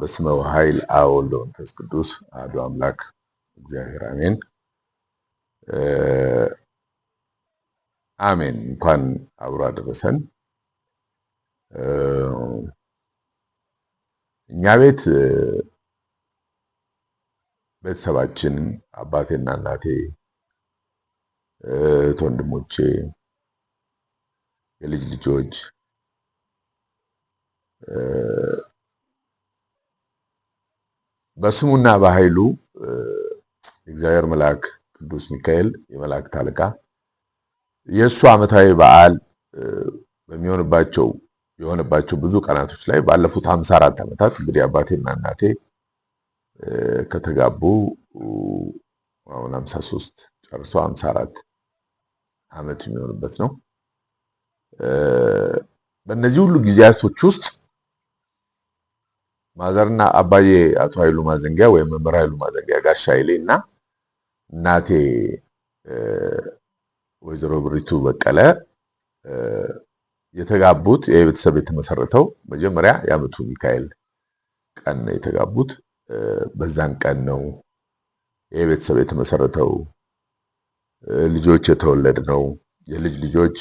በስመ ወኃይል አብ ወወልድ ወመንፈስ ቅዱስ አሐዱ አምላክ እግዚአብሔር አሜን። አሜን። እንኳን አብሮ አደረሰን። እኛ ቤት ቤተሰባችን አባቴና እናቴ፣ እህት ወንድሞቼ፣ የልጅ ልጆች በስሙና በኃይሉ የእግዚአብሔር መልአክ ቅዱስ ሚካኤል የመላእክት አለቃ የእሱ ዓመታዊ በዓል በሚሆንባቸው የሆነባቸው ብዙ ቀናቶች ላይ ባለፉት 54 ዓመታት እንግዲህ አባቴና እናቴ ከተጋቡ አሁን 53 ጨርሶ 54 ዓመት የሚሆንበት ነው። በእነዚህ ሁሉ ጊዜያቶች ውስጥ ማዘርና አባዬ አቶ ኃይሉ ማዘንጊያ ወይም መምህር ኃይሉ ማዘንጊያ ጋሻ ኃይሌ እና እናቴ ወይዘሮ ብሪቱ በቀለ የተጋቡት የቤተሰብ የተመሰረተው መጀመሪያ የዓመቱ ሚካኤል ቀን ነው የተጋቡት። በዛን ቀን ነው የቤተሰብ የተመሰረተው። ልጆች የተወለድ ነው። የልጅ ልጆች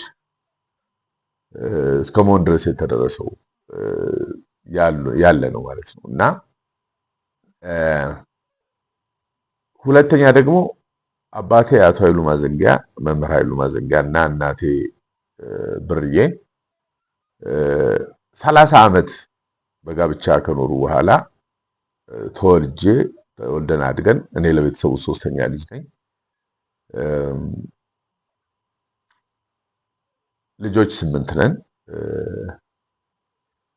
እስከ መሆን ድረስ የተደረሰው ያለ ነው ማለት ነው። እና ሁለተኛ ደግሞ አባቴ አቶ ኃይሉ ማዘንጊያ መምህር ኃይሉ ማዘንጊያ እና እናቴ ብርዬ 30 ዓመት በጋብቻ ከኖሩ በኋላ ተወልጄ ተወልደን አድገን እኔ ለቤተሰቡ ሶስተኛ ልጅ ነኝ። ልጆች 8 ነን።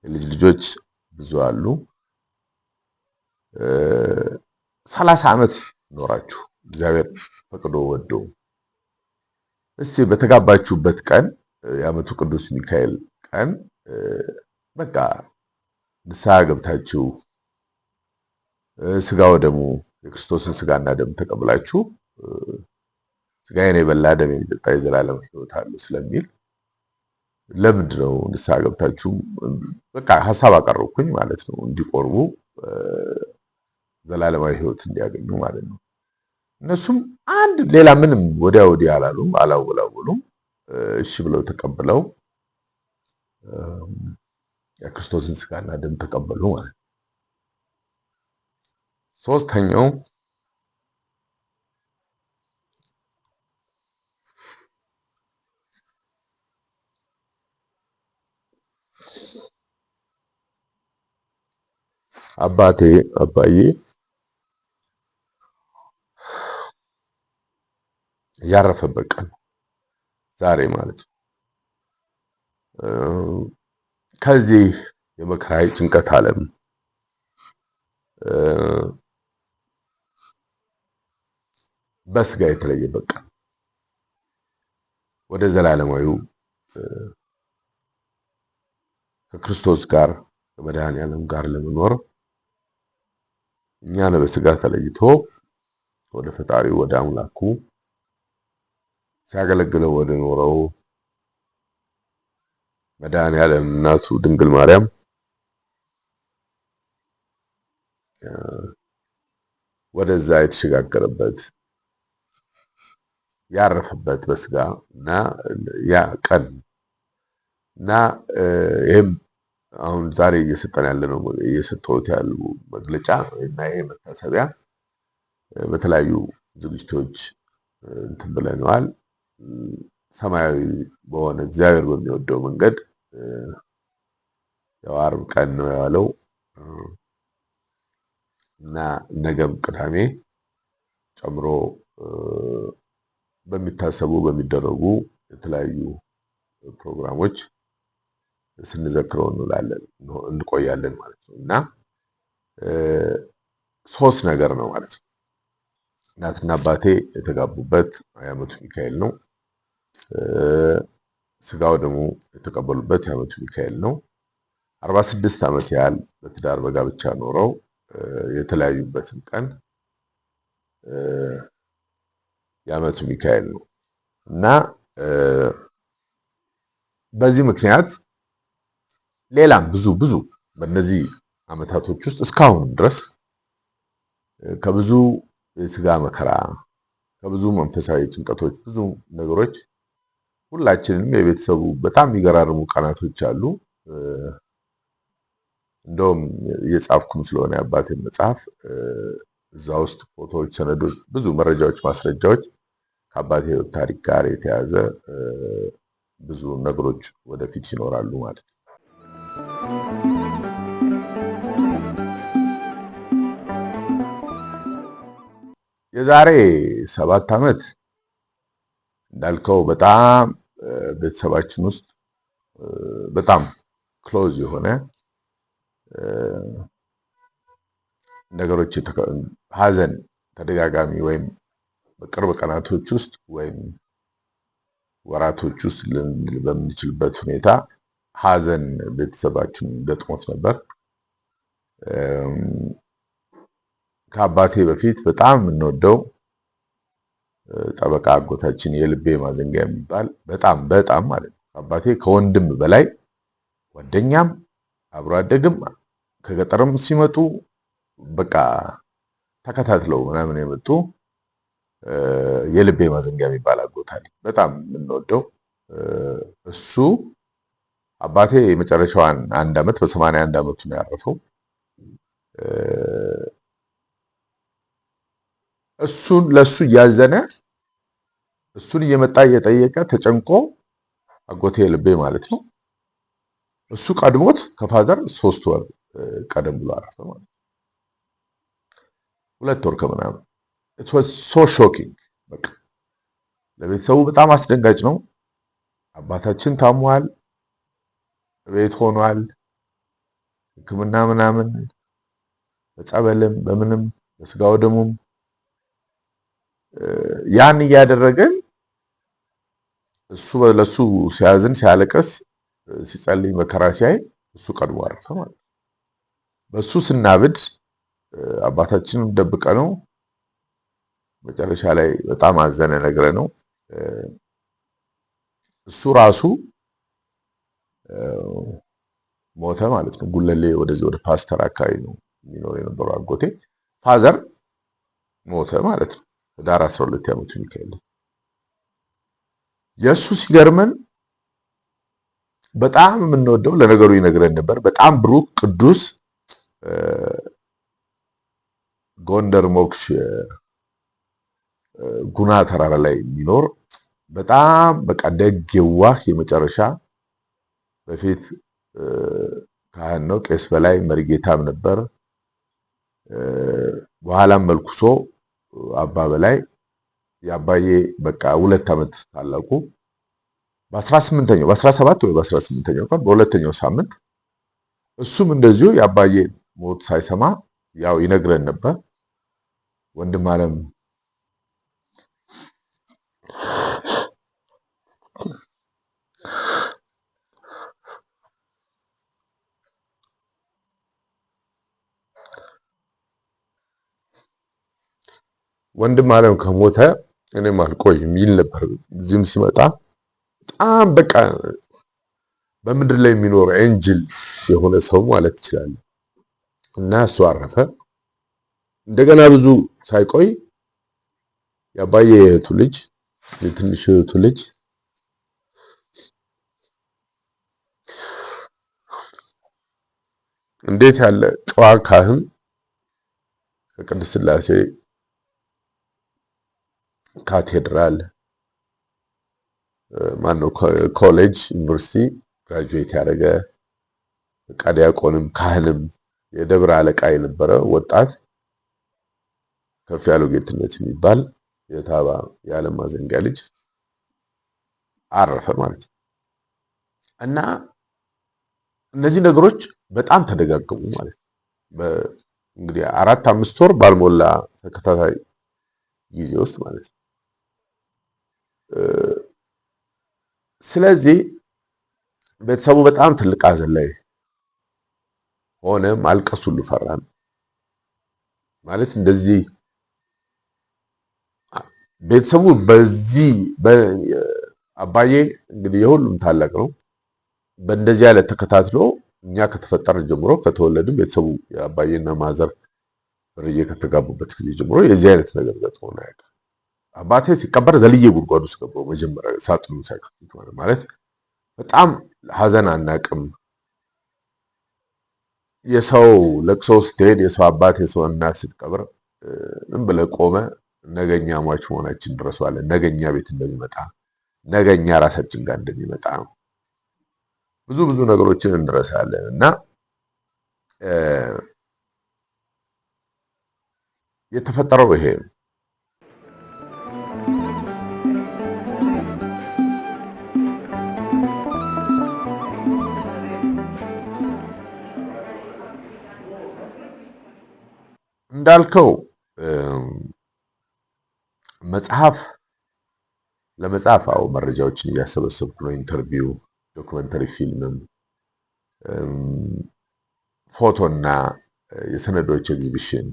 የልጅ ልጆች ብዙ አሉ። 30 ዓመት ኖራችሁ እግዚአብሔር ፈቅዶ ወዶ እስቲ በተጋባችሁበት ቀን የዓመቱ ቅዱስ ሚካኤል ቀን በቃ ንስሐ ገብታችሁ ስጋ ወደሙ የክርስቶስን ስጋና ደም ተቀብላችሁ ስጋዬን የበላ ደሜን የጠጣ የዘላለም ሕይወት አለው ስለሚል ለምንድን ነው ንስሐ ገብታችሁ በቃ ሀሳብ አቀረብኩኝ ማለት ነው፣ እንዲቆርቡ ዘላለማዊ ሕይወት እንዲያገኙ ማለት ነው። እነሱም አንድ ሌላ ምንም ወዲያ ወዲህ አላሉም፣ አላወላወሉም። እሺ ብለው ተቀብለው የክርስቶስን ስጋና ደም ተቀበሉ ማለት ነው። ሶስተኛው አባቴ አባዬ ያረፈበት ቀን ዛሬ ማለት ነው። ከዚህ የመከራ ጭንቀት ዓለም በስጋ የተለየበት ቀን ወደ ዘላለማዊው ከክርስቶስ ጋር ከመድኃኔዓለም ጋር ለመኖር እኛን በስጋ ተለይቶ ወደ ፈጣሪው ወደ አምላኩ ሲያገለግለው ወደ ኖረው መድኃኔዓለም እናቱ ድንግል ማርያም ወደዛ የተሸጋገረበት ያረፈበት በስጋ እና ያ ቀን እና ይህም አሁን ዛሬ እየሰጠን ያለ ነው እየሰጠሁት ያሉ መግለጫ እና ይሄ መታሰቢያ በተለያዩ ዝግጅቶች እንትን ብለነዋል። ሰማያዊ በሆነ እግዚአብሔር በሚወደው መንገድ ያው ዓርብ ቀን ነው የዋለው እና ነገም ቅዳሜ ጨምሮ በሚታሰቡ በሚደረጉ የተለያዩ ፕሮግራሞች ስንዘክረው እንውላለን እንቆያለን ማለት ነው። እና ሶስት ነገር ነው ማለት ነው። እናትና አባቴ የተጋቡበት የዓመቱ ሚካኤል ነው። ስጋው ደግሞ የተቀበሉበት የዓመቱ ሚካኤል ነው። 46 ዓመት ያህል በትዳር በጋብቻ ኖረው የተለያዩበትም ቀን የዓመቱ ሚካኤል ነው። እና በዚህ ምክንያት ሌላም ብዙ ብዙ በእነዚህ ዓመታቶች ውስጥ እስካሁንም ድረስ ከብዙ የስጋ መከራ፣ ከብዙ መንፈሳዊ ጭንቀቶች፣ ብዙ ነገሮች ሁላችንንም የቤተሰቡ በጣም የሚገራርሙ ቀናቶች አሉ። እንደውም እየጻፍኩም ስለሆነ የአባቴን መጽሐፍ እዛ ውስጥ ፎቶዎች፣ ሰነዶች፣ ብዙ መረጃዎች፣ ማስረጃዎች ከአባቴ ሕይወት ታሪክ ጋር የተያዘ ብዙ ነገሮች ወደፊት ይኖራሉ ማለት ነው። የዛሬ 7 ዓመት እንዳልከው በጣም ቤተሰባችን ውስጥ በጣም close የሆነ ነገሮች ሀዘን ተደጋጋሚ ወይም በቅርብ ቀናቶች ውስጥ ወይም ወራቶች ውስጥ ልንል በምንችልበት ሁኔታ ሀዘን ቤተሰባችን ገጥሞት ነበር። ከአባቴ በፊት በጣም የምንወደው ጠበቃ አጎታችን የልቤ ማዘንጊያ የሚባል በጣም በጣም ማለት ነው አባቴ ከወንድም በላይ ጓደኛም አብሮ አደግም ከገጠርም ሲመጡ በቃ ተከታትለው ምናምን የመጡ የልቤ ማዘንጊያ የሚባል አጎት አለ። በጣም የምንወደው እሱ አባቴ የመጨረሻዋን አንድ ዓመት በ81 ዓመቱ ነው ያረፈው። እሱን ለእሱ እያዘነ እሱን እየመጣ እየጠየቀ ተጨንቆ አጎቴ የልቤ ማለት ነው። እሱ ቀድሞት ከ father 3 ወር ቀደም ብሎ አረፈ ማለት ነው። 2 ወር ከምናምን። It was so shocking። በቃ ለቤተሰቡ በጣም አስደንጋጭ ነው። አባታችን ታሟል፣ ቤት ሆኗል፣ ሕክምና ምናምን በጸበልም በምንም በስጋው ደሙም ያን እያደረገን እሱ ለሱ ሲያዝን ሲያለቅስ ሲጸልይ መከራ ሲያይ እሱ ቀድሞ አረፈ ማለት ነው። በሱ ስናብድ አባታችንም ደብቀ ነው መጨረሻ ላይ በጣም አዘነ ነግረ ነው እሱ ራሱ ሞተ ማለት ነው። ጉለሌ ወደዚህ ወደ ፓስተር አካባቢ ነው የሚኖር የነበረው አጎቴ። Father ሞተ ማለት ነው። ህዳር 12 ዓመቱ ሚካኤል። የእሱ ሲገርመን በጣም የምንወደው ለነገሩ ይነግረን ነበር። በጣም ብሩክ ቅዱስ ጎንደር ሞክሽ ጉና ተራራ ላይ የሚኖር በጣም በቃ ደግ የዋህ የመጨረሻ በፊት ካህን ነው፣ ቄስ በላይ መሪጌታም ነበር። በኋላም መልኩሶ አባ በላይ የአባዬ በቃ 2 ዓመት ታላቁ በ18ኛው በ17 ወይ በ18ኛው ቀን በሁለተኛው ሳምንት እሱም እንደዚሁ የአባዬ ሞት ሳይሰማ ያው ይነግረን ነበር። ወንድም አለም ወንድም አለም ከሞተ እኔም አልቆይም ይል ነበር። እዚህም ሲመጣ በጣም በቃ በምድር ላይ የሚኖር angel የሆነ ሰው ማለት ይችላል። እና እሱ አረፈ። እንደገና ብዙ ሳይቆይ የአባዬ የእህቱ ልጅ የትንሽ እህቱ ልጅ እንዴት ያለ ጨዋ ካህን ከቅድስት ሥላሴ ካቴድራል ማነው ኮሌጅ ዩኒቨርሲቲ graduate ያደረገ በቃ ዲያቆንም ካህንም የደብረ አለቃ የነበረ ወጣት ከፍ ያለው ጌትነት የሚባል የታባ የዓለም ማዘንጊያ ልጅ አረፈ ማለት ነው። እና እነዚህ ነገሮች በጣም ተደጋገሙ ማለት ነው። እንግዲህ 4 5 ወር ባልሞላ ተከታታይ ጊዜ ውስጥ ማለት ነው። ስለዚህ ቤተሰቡ በጣም ትልቅ ሐዘን ላይ ሆነ። ማልቀስ ሁሉ ፈራን ማለት እንደዚህ ቤተሰቡ በዚህ አባዬ እንግዲህ የሁሉም ታላቅ ነው። በእንደዚህ ያለ ተከታትሎ እኛ ከተፈጠርን ጀምሮ፣ ከተወለድን፣ ቤተሰቡ የአባዬና mother ብርዬ ከተጋቡበት ጊዜ ጀምሮ የዚህ አይነት ነገር ገጥሞን አያውቅም። አባቴ ሲቀበር ዘልዬ ጉድጓድ ውስጥ ገባሁ። መጀመሪያ ሳጥኑን ሳይከፍቱት ማለት በጣም ሀዘን አናቅም። የሰው ለቅሶ ስትሄድ፣ የሰው አባት የሰው እናት ስትቀብር ዝም ብለህ ቆመህ ነገኛ ሟች መሆናችን እንረሳዋለን። ነገኛ ቤት እንደሚመጣ፣ ነገኛ ራሳችን ጋር እንደሚመጣ ብዙ ብዙ ነገሮችን እንረሳለን። እና የተፈጠረው ይሄ ነው። እንዳልከው መጽሐፍ ለመጻፍ አዎ መረጃዎችን እያሰበሰብኩ ነው። Interview፣ documentary ፊልምም፣ ፎቶና የሰነዶች ኤግዚቢሽን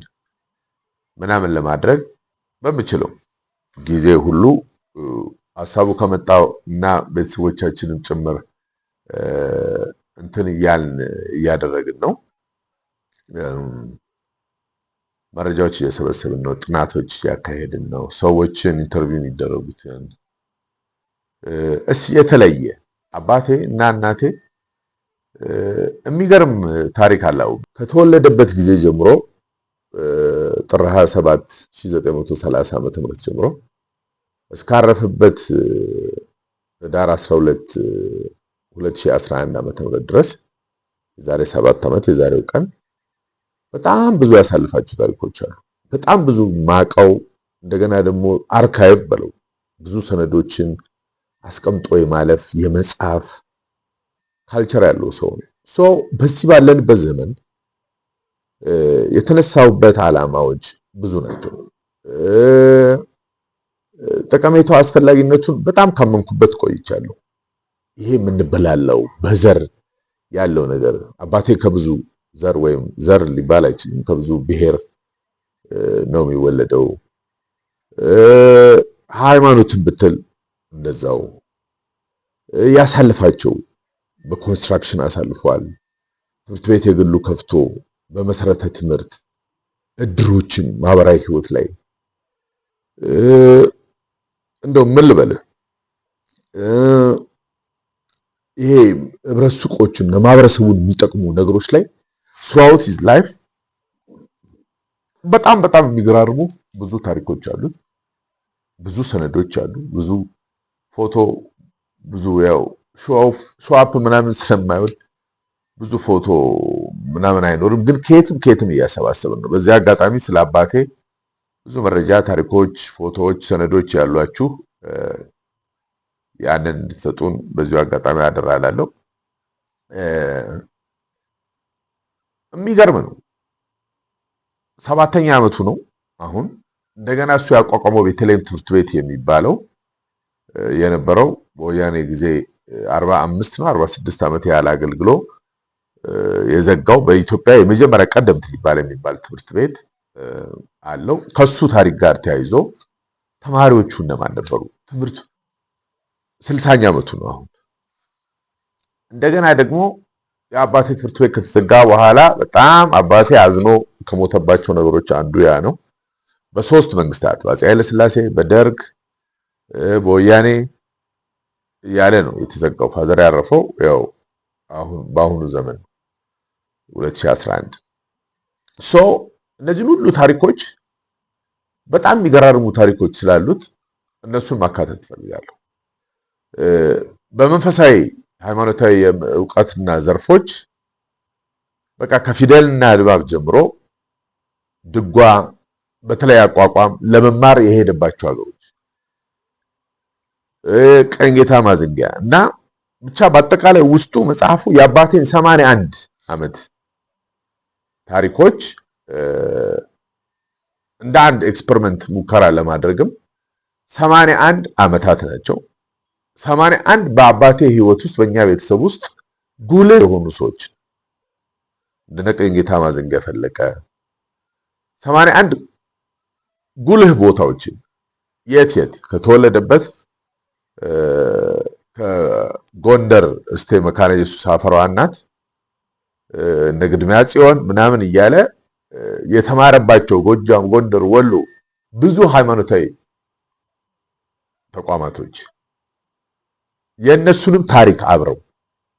ምናምን ለማድረግ በምችለው ጊዜ ሁሉ ሀሳቡ ከመጣው እና ቤተሰቦቻችንም ጭምር እንትን እያልን እያደረግን ነው። መረጃዎች እየሰበሰብን ነው። ጥናቶች እያካሄድን ነው። ሰዎችን interview የሚደረጉትን እስኪ የተለየ አባቴ እና እናቴ የሚገርም ታሪክ አለው። ከተወለደበት ጊዜ ጀምሮ፣ ጥር 27 1930 ዓ.ም ጀምሮ እስካረፈበት ህዳር 12 2011 ዓ.ም ድረስ፣ የዛሬ 7 ዓመት የዛሬው ቀን፣ በጣም ብዙ ያሳልፋቸው ታሪኮች አሉ። በጣም ብዙ ማቀው፣ እንደገና ደግሞ archive በለው ብዙ ሰነዶችን አስቀምጦ የማለፍ የመጻፍ culture ያለው ሰው ነው። So በዚህ ባለንበት ዘመን የተነሳውበት ዓላማዎች ብዙ ናቸው። ጠቀሜታው አስፈላጊነቱን በጣም ካመንኩበት ቆይቻለሁ። ይሄ የምንበላለው በዘር ያለው ነገር፣ አባቴ ከብዙ ዘር ወይም ዘር ሊባል አይችልም፣ ከብዙ ብሔር ነው የሚወለደው። ሃይማኖትን ብትል እንደዛው ያሳልፋቸው በ construction አሳልፏል። ትምህርት ቤት የግሉ ከፍቶ በመሰረተ ትምህርት እድሮችን፣ ማህበራዊ ህይወት ላይ፣ እንደው ምን ልበልህ፣ ይሄ ህብረት ሱቆችን ለማህበረሰቡን የሚጠቅሙ ነገሮች ላይ throughout his life በጣም በጣም የሚገራርሙ ብዙ ታሪኮች አሉት። ብዙ ሰነዶች አሉ። ብዙ ፎቶ፣ ብዙ ያው show up ምናምን ስለማይወድ ብዙ ፎቶ ምናምን አይኖርም፣ ግን ከየትም ከየትም እያሰባሰብን ነው። በዚህ አጋጣሚ ስለ አባቴ ብዙ መረጃ፣ ታሪኮች፣ ፎቶዎች፣ ሰነዶች ያሏችሁ ያንን እንድትሰጡን በዚሁ አጋጣሚ አደራ እላለሁ። የሚገርም ነው። 7ኛ ዓመቱ ነው አሁን። እንደገና እሱ ያቋቋመው ቤተልሔም ትምህርት ቤት የሚባለው የነበረው በወያኔ ጊዜ 45 ነው 46 ዓመት ያህል አገልግሎ የዘጋው፣ በኢትዮጵያ የመጀመሪያ ቀደምት ሊባል የሚባል ትምህርት ቤት አለው። ከሱ ታሪክ ጋር ተያይዞ ተማሪዎቹ እነማን ነበሩ? ትምህርቱ 60ኛ ዓመቱ ነው አሁን። እንደገና ደግሞ የአባቴ ትምህርት ቤት ከተዘጋ በኋላ በጣም አባቴ አዝኖ ከሞተባቸው ነገሮች አንዱ ያ ነው። በሶስት መንግስታት፣ በአፄ ኃይለሥላሴ፣ በደርግ፣ በወያኔ እያለ ነው የተዘጋው። Father ያረፈው ያው አሁን በአሁኑ ዘመን 2011። So እነዚህን ሁሉ ታሪኮች፣ በጣም የሚገራርሙ ታሪኮች ስላሉት እነሱን ማካተት እፈልጋለሁ። በመንፈሳዊ ሃይማኖታዊ እውቀትና ዘርፎች በቃ ከፊደልና ንባብ ጀምሮ ድጓ፣ በተለይ አቋቋም ለመማር የሄደባቸው ሀገሮች፣ ቀኝጌታ ማዘንጊያ እና ብቻ በአጠቃላይ ውስጡ መጽሐፉ የአባቴን 81 ዓመት ታሪኮች እንደ አንድ experiment ሙከራ ለማድረግም 81 ዓመታት ናቸው። 81 በአባቴ ህይወት ውስጥ፣ በእኛ ቤተሰብ ውስጥ ጉልህ የሆኑ ሰዎች እንደነ ቀኝጌታ ማዘንጊያ ፈለቀ፣ 81 ጉልህ ቦታዎችን የት የት ከተወለደበት ከጎንደር እስቴ መካነ ኢየሱስ አፈሯ እናት እነ ግድሚያ ጽዮን ምናምን እያለ የተማረባቸው ጎጃም፣ ጎንደር፣ ወሎ ብዙ ሃይማኖታዊ ተቋማቶች የእነሱንም ታሪክ አብረው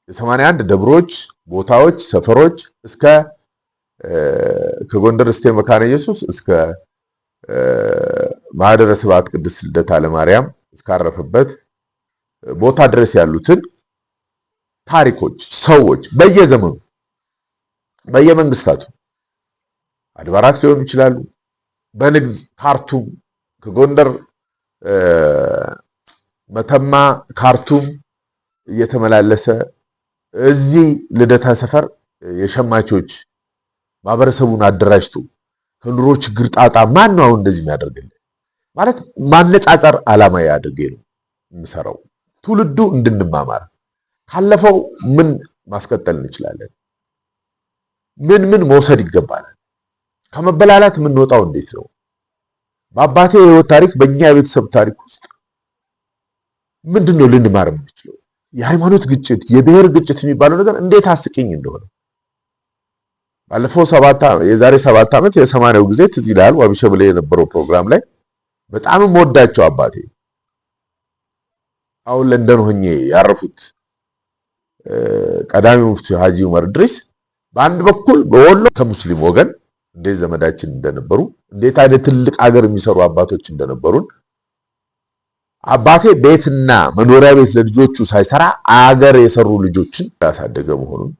የ81 ደብሮች፣ ቦታዎች፣ ሰፈሮች እስከ ከጎንደር እስቴ መካነ ኢየሱስ እስከ ማህደረ ስብሐት ቅድስት ልደታ ለማርያም እስካረፈበት ቦታ ድረስ ያሉትን ታሪኮች፣ ሰዎች በየዘመኑ በየመንግስታቱ አድባራት ሊሆኑ ይችላሉ። በንግድ ካርቱም ከጎንደር መተማ ካርቱም እየተመላለሰ እዚህ ልደታ ሰፈር የሸማቾች ማህበረሰቡን አደራጅቶ ከኑሮ ችግር ጣጣ ማን ነው አሁን እንደዚህ የሚያደርግልን? ማለት ማነጻጸር ዓላማ አድርጌ ነው የምሰራው። ትውልዱ እንድንማማር ካለፈው ምን ማስቀጠል እንችላለን፣ ምን ምን መውሰድ ይገባናል፣ ከመበላላት የምንወጣው እንዴት ነው? በአባቴ የህይወት ታሪክ፣ በእኛ የቤተሰብ ታሪክ ውስጥ ምንድን ነው ልንማር የምንችለው? የሃይማኖት ግጭት፣ የብሔር ግጭት የሚባለው ነገር እንዴት አስቂኝ እንደሆነ ባለፈው የዛሬ 7 ዓመት የ80ው ጊዜ ትዝ ይልሃል፣ ዋቢ ሸበሌ የነበረው ፕሮግራም ላይ በጣም የምወዳቸው አባቴ አሁን ለንደን ሆኜ ያረፉት ቀዳሚ ሙፍቲ ሀጂ ዑመር ኢድሪስ በአንድ በኩል በወሎ ከሙስሊም ወገን እንዴት ዘመዳችን እንደነበሩ፣ እንዴት አይነት ትልቅ ሀገር የሚሰሩ አባቶች እንደነበሩን፣ አባቴ ቤትና መኖሪያ ቤት ለልጆቹ ሳይሰራ አገር የሰሩ ልጆችን ያሳደገ መሆኑን፣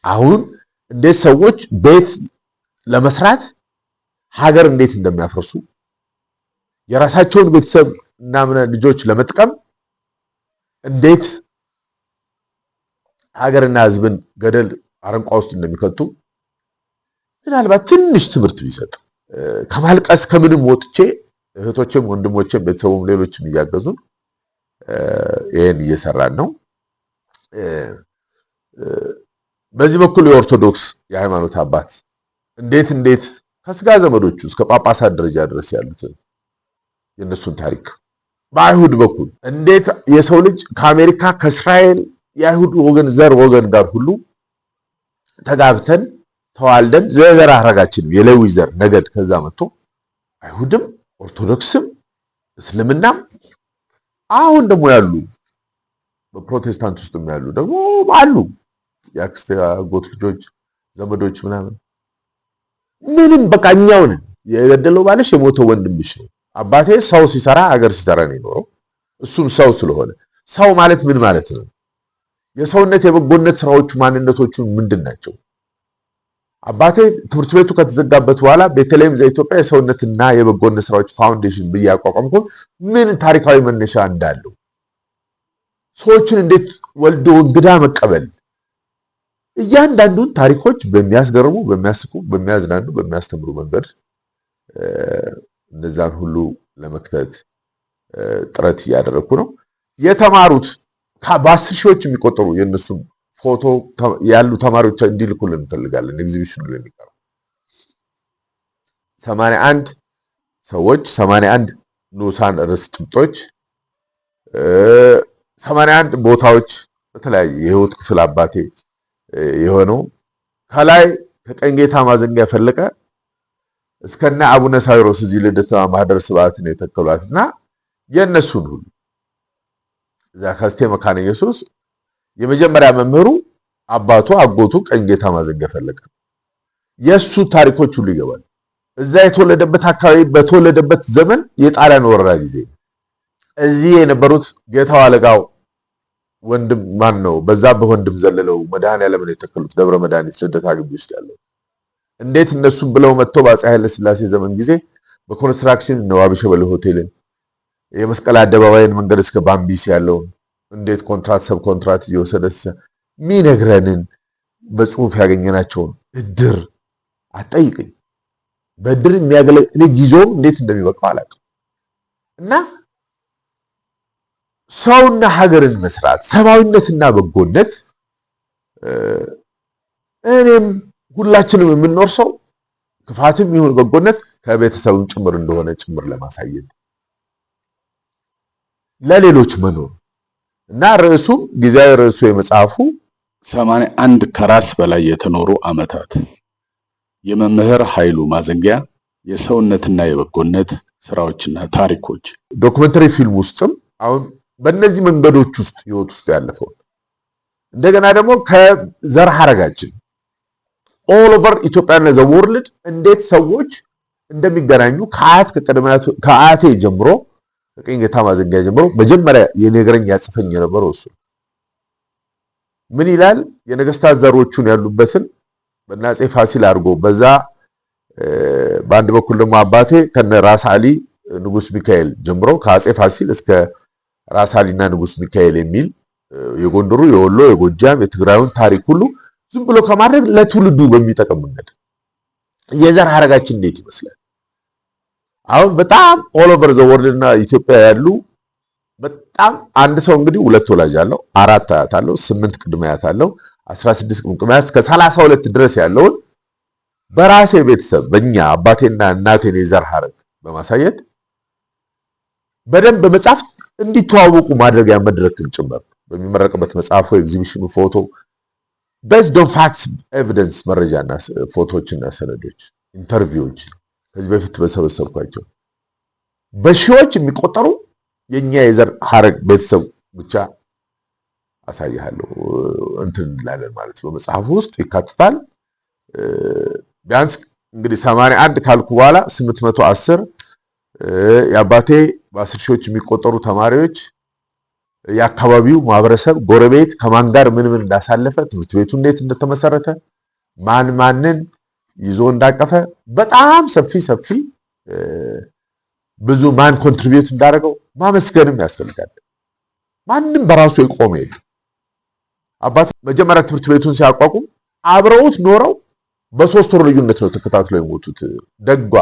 አሁን እንዴት ሰዎች ቤት ለመስራት ሀገር እንዴት እንደሚያፈርሱ፣ የራሳቸውን ቤተሰብ እና ልጆች ለመጥቀም እንዴት ሀገርና ሕዝብን ገደል አረንቋ ውስጥ እንደሚከቱ ምናልባት ትንሽ ትምህርት ቢሰጥ፣ ከማልቀስ ከምንም ወጥቼ እህቶቼም ወንድሞቼም ቤተሰቡም ሌሎችም እያገዙን ይህን እየሰራን ነው። በዚህ በኩል የኦርቶዶክስ የሃይማኖት አባት እንዴት እንዴት ከስጋ ዘመዶቹ እስከ ጳጳሳት ደረጃ ድረስ ያሉትን የእነሱን ታሪክ፣ በአይሁድ በኩል እንዴት የሰው ልጅ ከአሜሪካ፣ ከእስራኤል የአይሁድ ወገን ዘር ወገን ጋር ሁሉ ተጋብተን ተዋልደን ዘር ሐረጋችን የሌዊ ዘር ነገድ ከዛ መጥቶ አይሁድም ኦርቶዶክስም እስልምናም አሁን ደግሞ ያሉ በፕሮቴስታንት ውስጥም ያሉ ደግሞ አሉ፣ የአክስቴ አጎት ልጆች ዘመዶች ምናምን ምንም በቃ እኛው ነን። የገደለው ባልሽ የሞተው ወንድምሽ ነው። አባቴ ሰው ሲሰራ አገር ሲሰራ ነው የኖረው። እሱም ሰው ስለሆነ ሰው ማለት ምን ማለት ነው? የሰውነት የበጎነት ስራዎቹ ማንነቶቹ ምንድን ናቸው? አባቴ ትምህርት ቤቱ ከተዘጋበት በኋላ ቤተልሔም ዘኢትዮጵያ የሰውነትና የበጎነት ስራዎች ፋውንዴሽን ብዬ ያቋቋምኩት ምን ታሪካዊ መነሻ እንዳለው፣ ሰዎችን እንዴት ወልዶ እንግዳ መቀበል፣ እያንዳንዱን ታሪኮች በሚያስገርሙ፣ በሚያስቁ፣ በሚያዝናኑ፣ በሚያስተምሩ መንገድ እነዛን ሁሉ ለመክተት ጥረት እያደረግኩ ነው። የተማሩት በ10 ሺዎች የሚቆጠሩ የእነሱም ፎቶ ያሉ ተማሪዎች እንዲልኩልን እንፈልጋለን። ኤግዚቢሽኑ ላይ የሚቀረው 81 ሰዎች፣ 81 ንዑሳን ርዕስ ጭብጦች፣ 81 ቦታዎች በተለያየ የህይወት ክፍል አባቴ የሆነው ከላይ ከቀኝጌታ ማዘንጊያ ፈለቀ እስከነ አቡነ ሳዊሮስ እዚህ ልደታ ማህደረ ስብሐትን የተከሏት እና የእነሱን ሁሉ እዛ ከስቴ መካነ ኢየሱስ የመጀመሪያ መምህሩ አባቱ አጎቱ ቀኝጌታ ማዘንጊያ ፈለቀ የእሱ ታሪኮች ሁሉ ይገባል። እዛ የተወለደበት አካባቢ በተወለደበት ዘመን የጣሊያን ወረራ ጊዜ እዚህ የነበሩት ጌታው አለቃው ወንድም ማን ነው? በዛብህ ወንድም ዘለለው መድኃኔዓለምን የተከሉት ደብረ መድኃኒት ልደታ ግቢ ውስጥ ያለው እንዴት እነሱም ብለው መጥተው በአፄ ኃይለ ሥላሴ ዘመን ጊዜ በኮንስትራክሽን እነ ዋቢ ሸበሌ ሆቴልን፣ የመስቀል አደባባይን መንገድ እስከ ባምቢስ ያለውን እንዴት ኮንትራት ሰብ ኮንትራት እየወሰደ ሚነግረንን በጽሁፍ ያገኘናቸውን እድር አትጠይቅኝ። በእድር የሚያገለግል ጊዜውም እንዴት እንደሚበቃው አላውቅም። እና ሰውና ሀገርን መስራት፣ ሰብአዊነትና በጎነት እኔም ሁላችንም የምንወርሰው ክፋትም ይሁን በጎነት ከቤተሰብም ጭምር እንደሆነ ጭምር ለማሳየት ለሌሎች መኖር እና ርዕሱም ጊዜያዊ ርዕሱ የመጽሐፉ 81 ከራስ በላይ የተኖሩ ዓመታት የመምህር ኃይሉ ማዘንጊያ የሰውነትና የበጎነት ስራዎችና ታሪኮች። Documentary ፊልም ውስጥም አሁን በእነዚህ መንገዶች ውስጥ ህይወት ውስጥ ያለፈውን፣ እንደገና ደግሞ ከዘር ሐረጋችን all over ኢትዮጵያና the world እንዴት ሰዎች እንደሚገናኙ ከአያት ከአያቴ ጀምሮ፣ ከቀኝ ጌታ ማዘንጊያ ጀምሮ፣ መጀመሪያ የነገረኝ ያጽፈኝ የነበረው እሱ ምን ይላል? የነገስታት ዘሮቹን ያሉበትን በአፄ ፋሲል አድርጎ በዛ፣ በአንድ በኩል ደግሞ አባቴ ከነ ራስ አሊ ንጉስ ሚካኤል ጀምሮ፣ ከአፄ ፋሲል እስከ ራስ አሊና ንጉስ ሚካኤል የሚል የጎንደሩ፣ የወሎ፣ የጎጃም፣ የትግራዩን ታሪክ ሁሉ ዝም ብሎ ከማድረግ ለትውልዱ በሚጠቅም መንገድ የዘር ሐረጋችን እንዴት ይመስላል? አሁን በጣም all over the world እና ኢትዮጵያ ያሉ በጣም አንድ ሰው እንግዲህ ሁለት ወላጅ አለው፣ አራት አያት አለው፣ ስምንት ቅድመ አያት አለው፣ 16 ቅድመ አያት እስከ 32 ድረስ ያለውን በራሴ ቤተሰብ በእኛ አባቴና እናቴን የዘር ሐረግ በማሳየት በደንብ በመጻፍ እንዲተዋወቁ ማድረጊያ መድረክን ጭምር በሚመረቅበት መጽሐፉ፣ ኤግዚቢሽኑ፣ ፎቶ based on facts, evidence፣ መረጃና ፎቶዎችና ሰነዶች፣ interview ዎች ከዚህ በፊት በሰበሰብኳቸው በሺዎች የሚቆጠሩ የኛ የዘር ሐረግ ቤተሰብ ብቻ አሳይሃለሁ እንትን እንላለን ማለት ነው። በመጽሐፉ ውስጥ ይካትታል። ቢያንስ እንግዲህ 81 ካልኩ በኋላ 810 የአባቴ በ10 ሺዎች የሚቆጠሩ ተማሪዎች፣ የአካባቢው ማህበረሰብ፣ ጎረቤት ከማን ጋር ምን ምን እንዳሳለፈ፣ ትምህርት ቤቱ እንዴት እንደተመሰረተ፣ ማን ማንን ይዞ እንዳቀፈ፣ በጣም ሰፊ ሰፊ ብዙ ማን contribute እንዳደረገው ማመስገንም ያስፈልጋል። ማንም በራሱ የቆመ የለም። አባት መጀመሪያ ትምህርት ቤቱን ሲያቋቁም አብረውት ኖረው በ3 ወር ልዩነት ነው ተከታትለው የሞቱት። ደጓ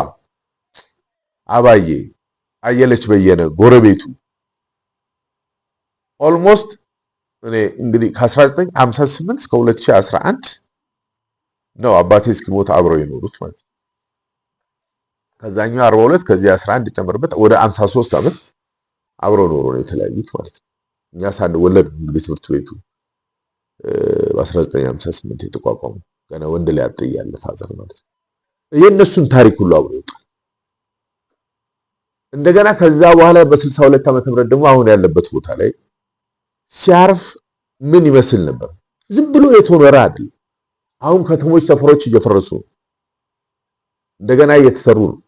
አባዬ አየለች በየነ ጎረቤቱ almost እኔ እንግዲህ ከ1958 እስከ 2011 ነው አባቴ እስኪሞት አብረው የኖሩት ማለት ነው። ከዛኛው 42 ከዚህ 11 ጨምርበት ወደ 53 ዓመት አብረው ኖሮ ነው የተለያዩት ማለት ነው። እኛ ሳንወለድ እንግዲህ ትምህርት ቤቱ በ1958 የተቋቋመው፣ ገና ወንድ ላይ አጥ እያለ father ማለት ነው። የእነሱን ታሪክ ሁሉ አብሮ ይወጣል። እንደገና ከዛ በኋላ በ62 ዓመተ ምህረት ደግሞ አሁን ያለበት ቦታ ላይ ሲያርፍ ምን ይመስል ነበር? ዝም ብሎ የተኖረ አይደለም። አሁን ከተሞች፣ ሰፈሮች እየፈረሱ ነው፣ እንደገና እየተሰሩ ነው።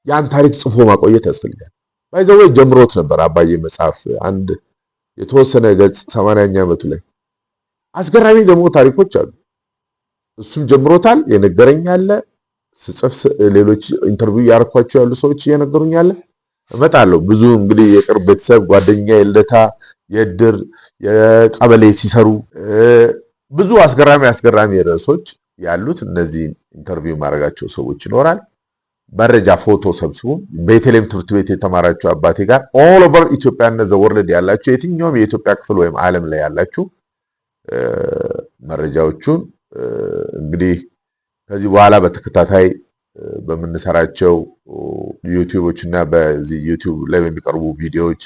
ያን ታሪክ ጽፎ ማቆየት ያስፈልጋል። By the way ጀምሮት ነበር አባዬ መጽሐፍ አንድ የተወሰነ ገጽ 80ኛ ዓመቱ ላይ። አስገራሚ ደግሞ ታሪኮች አሉ። እሱም ጀምሮታል። የነገረኝ አለ፣ ስጽፍ ሌሎች interview ያረኳቸው ያሉ ሰዎች እየነገሩኝ አለ። እመጣለሁ። ብዙ እንግዲህ የቅርብ ቤተሰብ ጓደኛ፣ የልደታ የእድር የቀበሌ ሲሰሩ ብዙ አስገራሚ አስገራሚ ርዕሶች ያሉት እነዚህ interview ማድረጋቸው ሰዎች ይኖራል። መረጃ ፎቶ ሰብስቡ። ቤተልሔም ትምህርት ቤት የተማራችሁ አባቴ ጋር all over ኢትዮጵያ እና the world ያላችሁ፣ የትኛውም የኢትዮጵያ ክፍል ወይም ዓለም ላይ ያላችሁ መረጃዎቹን እንግዲህ ከዚህ በኋላ በተከታታይ በምንሰራቸው ዩቲዩቦች እና በዚህ ዩቲዩብ ላይ በሚቀርቡ ቪዲዮዎች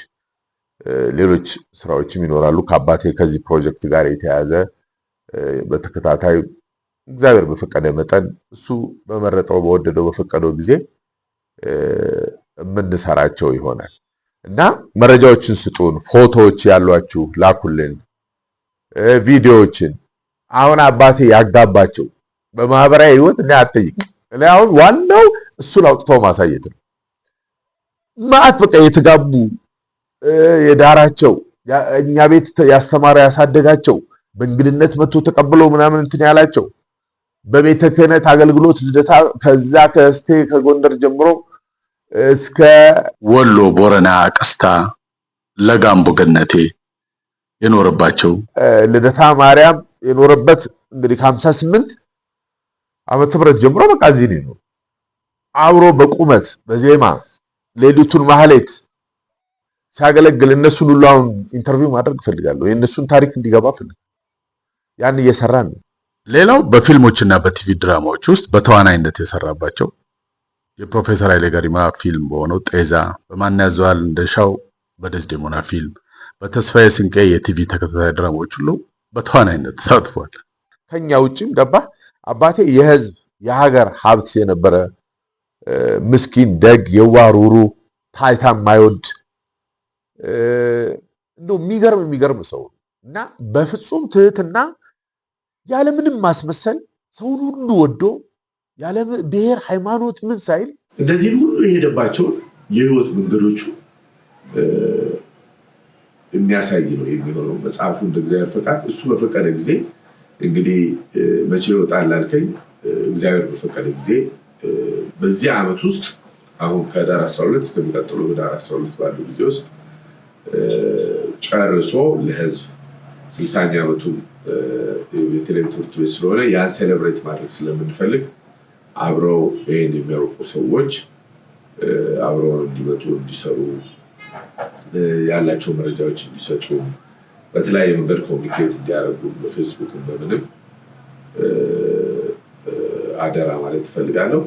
ሌሎች ስራዎችም ይኖራሉ። ከአባቴ ከዚህ ፕሮጀክት ጋር የተያያዘ በተከታታይ እግዚአብሔር በፈቀደ መጠን እሱ በመረጠው፣ በወደደው፣ በፈቀደው ጊዜ የምንሰራቸው ይሆናል እና መረጃዎችን ስጡን። ፎቶዎች ያሏችሁ ላኩልን፣ ቪዲዮዎችን። አሁን አባቴ ያጋባቸው በማህበራዊ ህይወት እኔ አትጠይቅ። እኔ አሁን ዋናው እሱን አውጥቶ ማሳየት ነው። ማአት በቃ የተጋቡ፣ የዳራቸው፣ እኛ ቤት ያስተማረ ያሳደጋቸው፣ በእንግድነት መጥቶ ተቀብሎ ምናምን እንትን ያላቸው፣ በቤተ ክህነት አገልግሎት ልደታ ከዛ ከስቴ ከጎንደር ጀምሮ እስከ ወሎ ቦረና ቀስታ ለጋምቦ ገነቴ የኖረባቸው ልደታ ማርያም የኖረበት እንግዲህ ከ58 ዓመተ ምህረት ጀምሮ በቃ እዚህ ነው የኖረው። አብሮ በቁመት በዜማ ሌሊቱን ማህሌት ሲያገለግል እነሱን ሁሉ አሁን interview ማድረግ እፈልጋለሁ። የእነሱን ታሪክ እንዲገባ እፈልጋለሁ። ያን እየሰራን ነው። ሌላው በፊልሞችና በቲቪ ድራማዎች ውስጥ በተዋናይነት የሰራባቸው የፕሮፌሰር ኃይሌ ገሪማ ፊልም በሆነው ጤዛ፣ በማንያዘዋል እንደሻው በደስደሞና ፊልም፣ በተስፋዬ ስንቄ የቲቪ ተከታታይ ድራማዎች ሁሉ በተዋናይነት ተሳትፏል። ከኛ ውጭም ገባ አባቴ የህዝብ የሀገር ሀብት የነበረ ምስኪን፣ ደግ፣ የዋህ፣ ሩህሩህ፣ ታይታ የማይወድ እንደው የሚገርም የሚገርም ሰው እና በፍጹም ትህትና ያለምንም ማስመሰል ሰውን ሁሉ ወዶ ያለ ብሔር ሃይማኖት ምን ሳይል እነዚህን ሁሉ የሄደባቸውን የህይወት መንገዶቹ የሚያሳይ ነው የሚሆነው መጽሐፉ እንደ እግዚአብሔር ፈቃድ። እሱ በፈቀደ ጊዜ እንግዲህ መቼ ይወጣል ላልከኝ፣ እግዚአብሔር በፈቀደ ጊዜ በዚህ ዓመት ውስጥ አሁን ከህዳር 12 እስከሚቀጥለው ህዳር 12 ባለው ጊዜ ውስጥ ጨርሶ ለህዝብ 60ኛ ዓመቱ የቤተልሔም ትምህርት ቤት ስለሆነ ያን celebrate ማድረግ ስለምንፈልግ አብረው ይህን የሚያውቁ ሰዎች አብረው እንዲመጡ፣ እንዲሰሩ፣ ያላቸው መረጃዎች እንዲሰጡ፣ በተለያየ መንገድ communicate እንዲያደርጉ በፌስቡክም በምንም አደራ ማለት እፈልጋለሁ።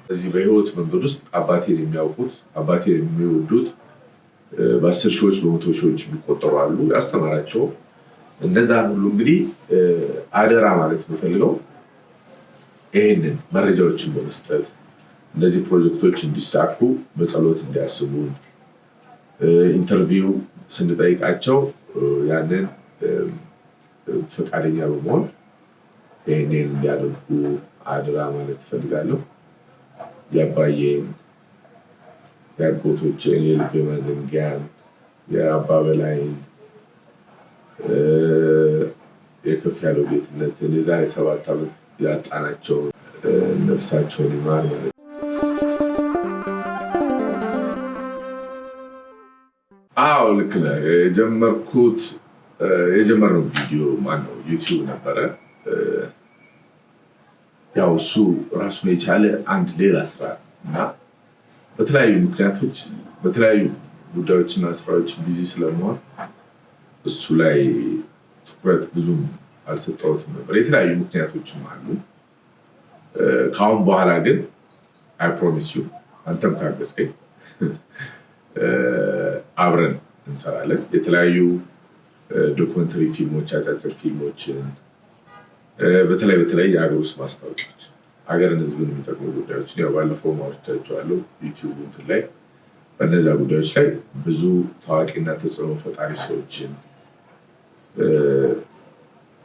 በዚህ በህይወት መንገድ ውስጥ አባቴን የሚያውቁት፣ አባቴን የሚወዱት በአስር ሺዎች በመቶ ሺዎች የሚቆጠሩ አሉ። ያስተማራቸው እነዛን ሁሉ እንግዲህ አደራ ማለት የምፈልገው ይህንን መረጃዎችን በመስጠት እነዚህ ፕሮጀክቶች እንዲሳኩ በጸሎት እንዲያስቡን፣ interview ስንጠይቃቸው ያንን ፈቃደኛ በመሆን ይህንን እንዲያደርጉ አደራ ማለት እፈልጋለሁ። የአባዬን፣ የአጎቶቼን፣ የልቤ ማዘንጊያን፣ የአባ በላይን፣ የከፍ ያለው ጌትነትን የዛሬ 7 ዓመት ያጣናቸውን ነፍሳቸውን ይማር ማለት ነው። አዎ ልክ ነህ። የጀመርነው ቪዲዮ ማነው ዩቲዩብ ነበረ። ያው እሱ ራሱን የቻለ አንድ ሌላ ስራ እና በተለያዩ ምክንያቶች በተለያዩ ጉዳዮችና ስራዎች busy ስለመሆን እሱ ላይ ትኩረት ብዙም አልሰጠሁትም ነበር። የተለያዩ ምክንያቶችም አሉ። ከአሁን በኋላ ግን I promise you አንተም ካገዝከኝ አብረን እንሰራለን። የተለያዩ documentary ፊልሞች፣ አጫጭር ፊልሞችን፣ በተለይ በተለይ የሀገር ውስጥ ማስታወቂያዎች፣ ሀገርን ህዝብን የሚጠቅሙ ጉዳዮችን ያው ባለፈው ማውርቻቸዋለሁ ዩቲዩብ እንትን ላይ። በእነዚያ ጉዳዮች ላይ ብዙ ታዋቂና ተጽዕኖ ፈጣሪ ሰዎችን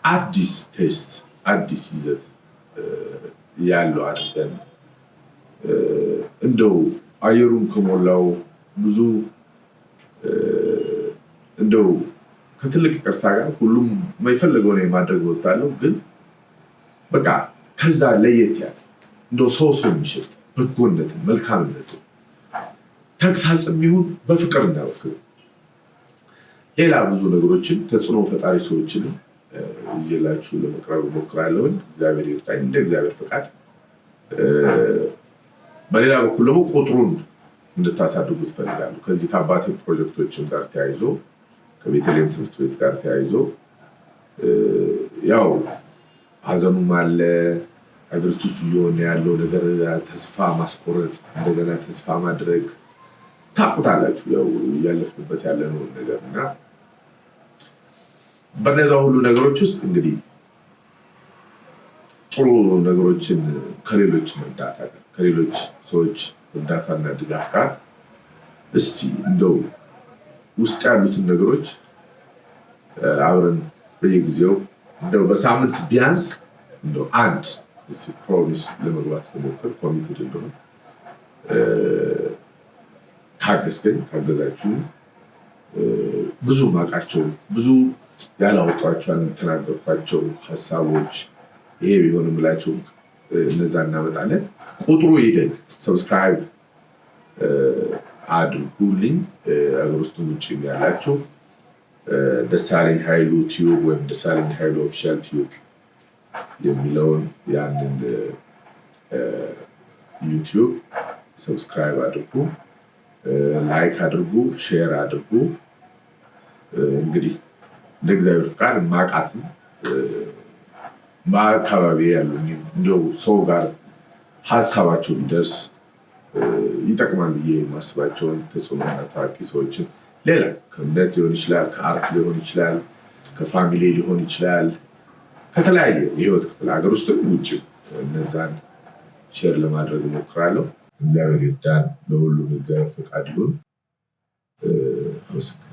አዲስ taste አዲስ ይዘት ያለው አድርገን እንደው አየሩን ከሞላው ብዙ እንደው ከትልቅ ይቅርታ ጋር ሁሉም የፈለገውን የማድረግ መብት አለው። ግን በቃ ከዛ ለየት ያለ እንደው ሰው ሰው የሚሸት በጎነትን፣ መልካምነትን፣ ተግሳጽም ይሁን በፍቅር እና ሌላ ብዙ ነገሮችን ተጽዕኖ ፈጣሪ ሰዎችንም ይዤላችሁ ለመቅረብ እሞክራለሁኝ። እግዚአብሔር ይርዳኝ፣ እንደ እግዚአብሔር ፈቃድ። በሌላ በኩል ደግሞ ቁጥሩን እንድታሳድጉ እፈልጋለሁ። ከዚህ ከአባቴ ፕሮጀክቶችም ጋር ተያይዞ ከቤተልሔም ትምህርት ቤት ጋር ተያይዞ ያው ሀዘኑም አለ፣ ሀገሪቱ ውስጥ እየሆነ ያለው ነገር ተስፋ ማስቆረጥ፣ እንደገና ተስፋ ማድረግ ታውቁታላችሁ፣ ያው እያለፍንበት ያለነውን ነገር። እና በነዛ ሁሉ ነገሮች ውስጥ እንግዲህ ጥሩ ነገሮችን ከሌሎች እርዳታ ጋር፣ ከሌሎች ሰዎች እርዳታና ድጋፍ ጋር እስቲ እንደው ውስጥ ያሉትን ነገሮች አብረን በየጊዜው እንደው በሳምንት ቢያንስ እንደው አንድ promise ለመግባት ለሞክር committed እንደሆነ ካገዝከኝ፣ ካገዛችሁ ብዙ ማቃቸው ብዙ ያላወጧቸው ያልተናገርኳቸው ሀሳቦች ይሄ ቢሆን የምላቸው እነዛ እናመጣለን። ቁጥሩ ይደግ፣ subscribe አድርጉልኝ። ሀገር ውስጥ ውጭ ያላችሁ ደሳለኝ ኃይሉ ቲዩብ ወይም ደሳለኝ ኃይሉ official tube የሚለውን ያንን ዩቲዩብ subscribe አድርጉ፣ like አድርጉ፣ share አድርጉ። እንግዲህ እንደ እግዚአብሔር ፍቃድ ማቃትን በአካባቢ ያሉኝ እንደው ሰው ጋር ሀሳባቸው ቢደርስ ይጠቅማል ብዬ የማስባቸውን ተጽዕኖና ታዋቂ ሰዎችን ሌላ ከእምነት ሊሆን ይችላል፣ ከ art ሊሆን ይችላል፣ ከ family ሊሆን ይችላል፣ ከተለያየ የህይወት ክፍል ሀገር ውስጥም ውጭም እነዛን share ለማድረግ እሞክራለሁ። እግዚአብሔር ይርዳን። ለሁሉም እግዚአብሔር ፈቃድ ይሁን። አመሰግናለሁ።